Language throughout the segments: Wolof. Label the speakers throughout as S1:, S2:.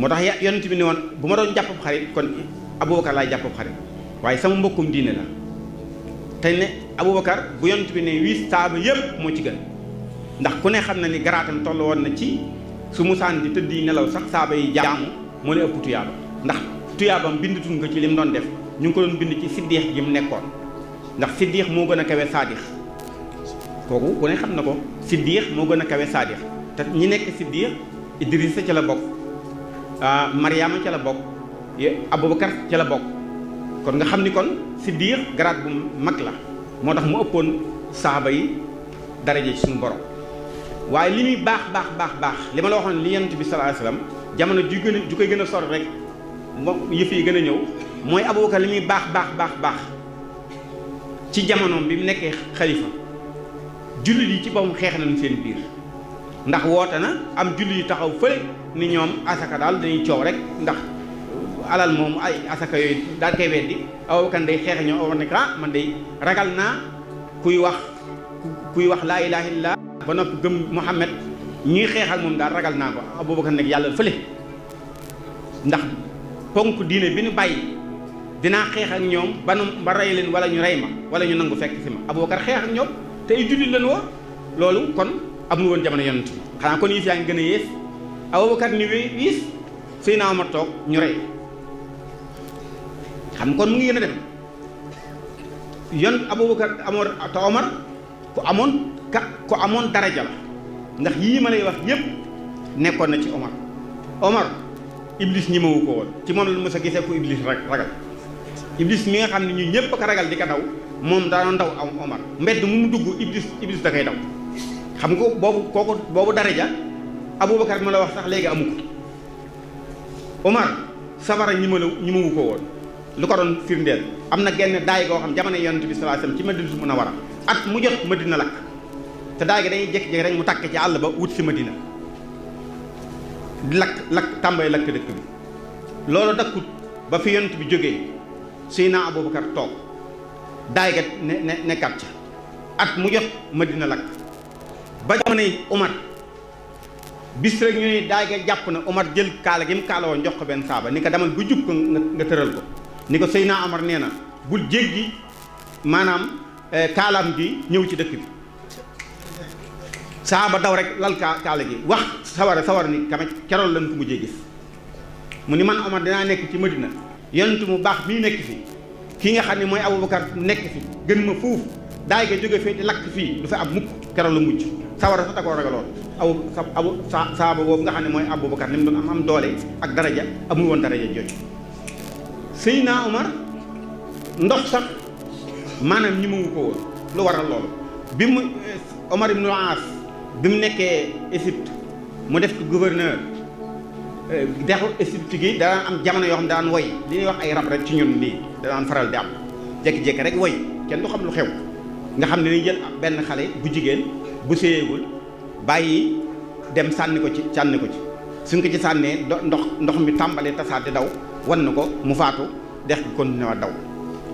S1: moo tax yonent bi ne woon bu ma doon jàpp xarit kon Aboubacar laay jàpp xarit waaye sama mbokkum diine la te ne Aboubacar bu yonent bi ne 8 saaba yëpp moo ci gën ndax ku ne xam na ni garaatam toll woon na ci su musaan di tëdd yi nelaw sax saaba yi jaamu moo ne ëpp tuyaaba ndax tuyaabam bindatuñ ko ci li mu doon def ñu ngi ko doon bind ci siddiix gi mu nekkoon ndax siddiix moo gën a kawe saadix kooku ku ne xam na ko siddiix moo gën a kawe saadix te ñi nekk siddiix Idrissa ca la bokk Mariama ca la bokk Aboubacar ca la bokk kon nga xam ni kon siddiix garaat bu mag la moo tax mu ëppoon saaba yi daraje ci suñu borom waaye li muy baax li ma la waxoon li yonent bi sallallahu alayhi wasallam jamono ju koy gën a sori rek yëf yi gën a ñëw mooy Aboubacar li muy baax ci jamonoom bi mu nekkee xalifa jullit yi ci boppam xeex nañu seen biir ndax woote na am jullit yi taxaw fële ni ñoom asaka daal dañuy coow rek ndax alal moom ay asaka yooyu daal koy weddi Aboubacar day xeex ñoo war ne man day ragal naa kuy wax laa ilaaha illallaah ba noppi gëm Muhammad ñuy xeex ak moom daal ragal naa ko Aboubacar nekk yàlla fële ndax ponk diine bi nu bàyyi dinaa xeex ak ñoom ba rey leen wala ñu rey ma wala ñu nangu fekk si ma Aboubacar xeex ak ñoom te ay jullit lañu woon loolu kon amul woon jamono yonent bi xanaa kon yëf yaa ngi gën a yées Aboubacar ni wiis Seydina Omar toog ñu rey xam kon mu ngi gën a dem Aboubacar amoon te Omar ku amoon daraja la ndax yii ma lay wax yépp nekkoon na ci Omar Iblis ñi mawu ko woon ci moom la mos a gisee ku Iblis ragal Iblis mi nga xam ne ñu ñëpp ko ragal di ko daw moom daanoon daw am Omar mbedd mu dugg Iblis da koy daw xam nga boobu daraja Aboubacar ma la wax sax léegi amu ko Omar safara ñi mawu ko woon lu ko doon firndeel am na genn daay goo xam jamono yonent bi sallallahu alayhi wasallam ci Madina Munawwara at mu jot Madina lakk te daay gi dañuy jékki-jékki rek mu takk ci àll ba wut si Madina lakk tàmbali lakk dëkk bi loolu dakkut ba fi yonent bi jógee Seydina Aboubacar toog daay ga nekkat ca at mu jot Madina lakk ba jamonoy Omar bis rek ñu ne daay ga jàpp na Omar jël kaala gi mu kaala woon jox ko benn saaba ni ko demal bu jub ko nga tëral ko ni ko Seydina Omar nee na bul jéggi maanaam kaalaam gi ñëw ci dëkk bi saaba daw rek lal kaala gi wax sawara ni kame kerool lañ ko mujjee gis mu ni man Omar dinaa nekk ci Madina yonent mu baax mii nekk fi kii nga xam ne mooy Aboubacar nekk fi gën ma fuuf daay ga jóge fii di lakk fii du fa am mukk kerool la mujj sawara sa takoo ragaloon saaba boobu nga xam ne mooy Aboubacar ni mu doon am doole ak daraja amul woon daraja jooju Seydina Omar ndox sax maanaam ñi mu ko woon lu waral loolu bi mu Omar ibn al-As bi mu nekkee Égypte mu def ko gouverneur dexu Égypte gi danaan am jamono yoo xam daan woy li ñuy wax ay rab rek ci ñun lii danaan faral di am jékki-jékki rek woy kenn du xam lu xew nga xam ne dañuy jël benn xale bu jigéen bu séyegul bàyyi dem sànni ko ci suñ ko ci sànnee ndox mi tàmbalee tasaat di daw wan na ko mu faatu dex gi continué wa daw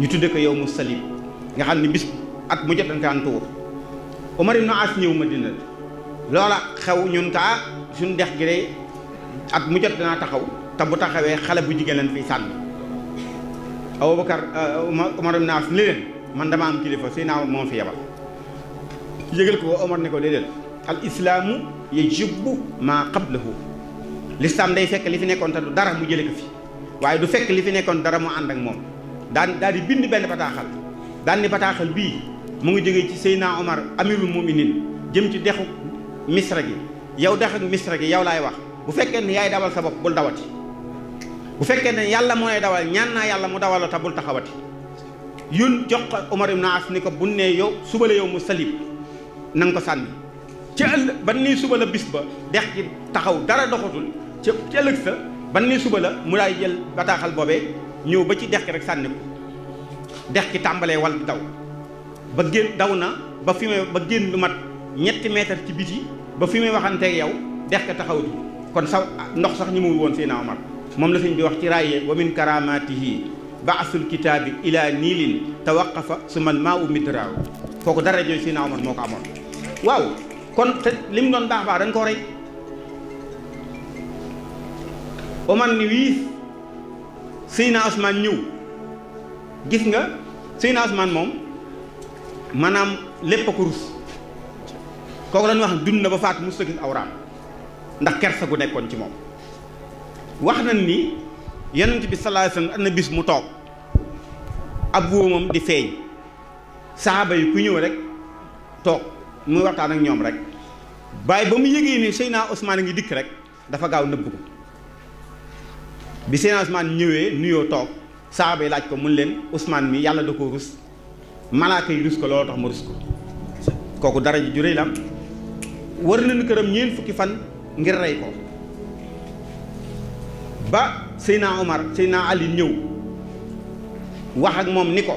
S1: ñu tudde ko yow mu salim nga xam ne bis at mu jot dañ kaan tuur Omar ibn As ñëw Madina loola xew ñun kaa suñu dex gi de at mu jot danaa taxaw te bu taxawee xale bu jigéen leen fiy sànni Aboubacar Omar ibn As li leen man dama am kilifa Seydina moom fi yebal yëgal ko Omar ne ko déedéet al islaamu yajibu maa qablahu l'islam day fekk li fi nekkoon te du dara mu jële ko fi waaye du fekk li fi nekkoon dara mu ànd ak moom daal di bind benn bataaxal daan ni bataaxal bii mu ngi jógee ci Seydina Omar amirul muminin jëm ci dexu misra gi yow dexu misra gi yow laay wax bu fekkee ne yaay dawal sa bopp bul dawati bu fekkee ne yàlla moo lay dawal ñaan naa yàlla mu dawal la te bul taxawati jox ko Omar ibn As ni ko bu ne yow suba la yow mu salib na nga ko sànni ci ban nii suba la bis ba dex gi taxaw dara doxatul ci ëllëg sa ban nii suba la mu daay jël bataaxal boobee ñëw ba ci dex gi rek sànni ko dex gi tàmbalee wal daw ba génn daw na ba fi may ba génn lu mat ñetti mètre ci biti ba fi may waxanteeg yow dex ga taxawatu kon saw ndox sax ñi mu woon Seydina Omar moom la sëñ bi wax ci raaye wa min karamatihi baasul kitaabi ila niilin tawaqafa sumal maa u midraaw kooku dara jooy Seydina Omar moo ko amoon waaw kon te li mu doon baax dañ koo rey Omar ni wiis Seydina Ousmane ñëw gis nga Seydina Ousmane moom maanaam lépp a ko rus kooku dañuy wax dund na ba faatu mosut a gis awraam ndax kersa gu nekkoon ci moom. wax nañ ni yonent bi sallallahu alayhi wasallam am na bis mu toog ab wóomam di feeñ saxaaba yi ku ñëw rek toog muy waxtaan ak ñoom rek bàyyi ba mu yëgee ni Seydina Ousmane a ngi dikk rek dafa gaaw nëbb ko bi Seydina Ousmane ñëwee nuyoo toog saxaaba yi laaj ko mun leen Ousmane mi yàlla da koo rus malaaka yi rus ko looloo tax ma rus ko kooku dara ji ju rëy la am war nañu këram ñeent fukki fan ngir rey ko ba Seydina Omar Seydina Ali ñëw wax ak moom ni ko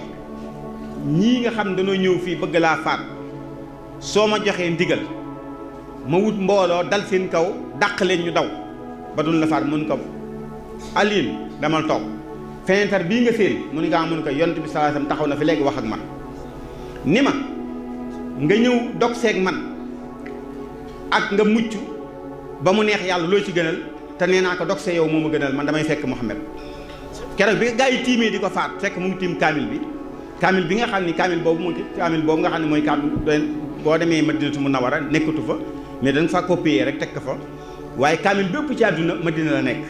S1: ñii nga xam dañoo ñëw fii bëgg laa faat soo ma joxee ndigal ma wut mbooloo dal seen kaw dàq leen ñu daw ba duñ la faat mun ko Ali damal toog fenêtre bii nga séen mu ni gaa mun ko yonent bi sallallahu alayhi wasallam taxaw na fi léegi wax ak man ni ma nga ñëw dog seeg man ak nga mucc ba mu neex yàlla loo ci gënal te nee naa ko dog see yow moo ma gënal man damay fekk Muhammad keroog bi gaa yi tiimee di ko faat fekk mu ngi tiim kaamil bi nga xam ni kaamil boobu nga xam ne mooy kaamil boo demee Madinatu Munawwara nekkatu fa mais dañ fa copier rek teg ko fa waaye kaamil bépp ci àdduna Madina la nekk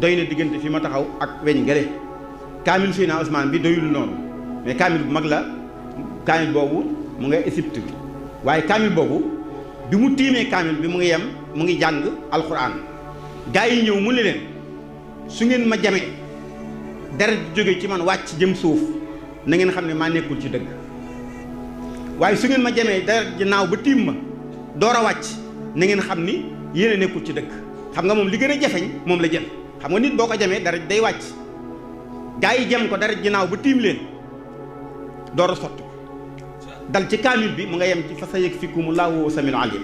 S1: doy na diggante fi ma taxaw ak weñ gële kaamil Seydina Ousmane bi doyul noonu mais kaamil bu mag la kaamil boobu mu nga Égypte bi waaye kaamil boobu bi mu tiimee kaamil bi mu ngi jàng alxuraan gaa yi ñëw mu ne leen su ngeen ma jamee deret jóge ci man wàcc jëm suuf na ngeen xam ne maa nekkul ci dëgg waaye su ngeen ma jamee deret ji naaw ba tiim ma door a wàcc na ngeen xam ni yéen a nekkul ci dëgg xam nga moom li gën a jafeñ moom la jël xam nga nit boo ko jamee deret day wàcc gaa yi jam ko deret ji naaw ba tiim leen door a sotti ko dal ci kaamil bi mu nga yem ci fa sa yëg fikkumu laahu samiul alim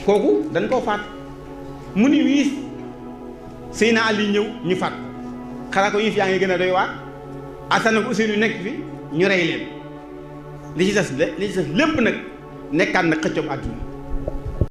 S1: kooku dañ koo faat mu ni wiis Seydina Ali ñëw ñu faat xanaa ko yëf yaa ngi gën a doy waar Asan ak Useynu nekk fi ñu rey leen li ci des lépp nag nekkaat na xëccoob àdduna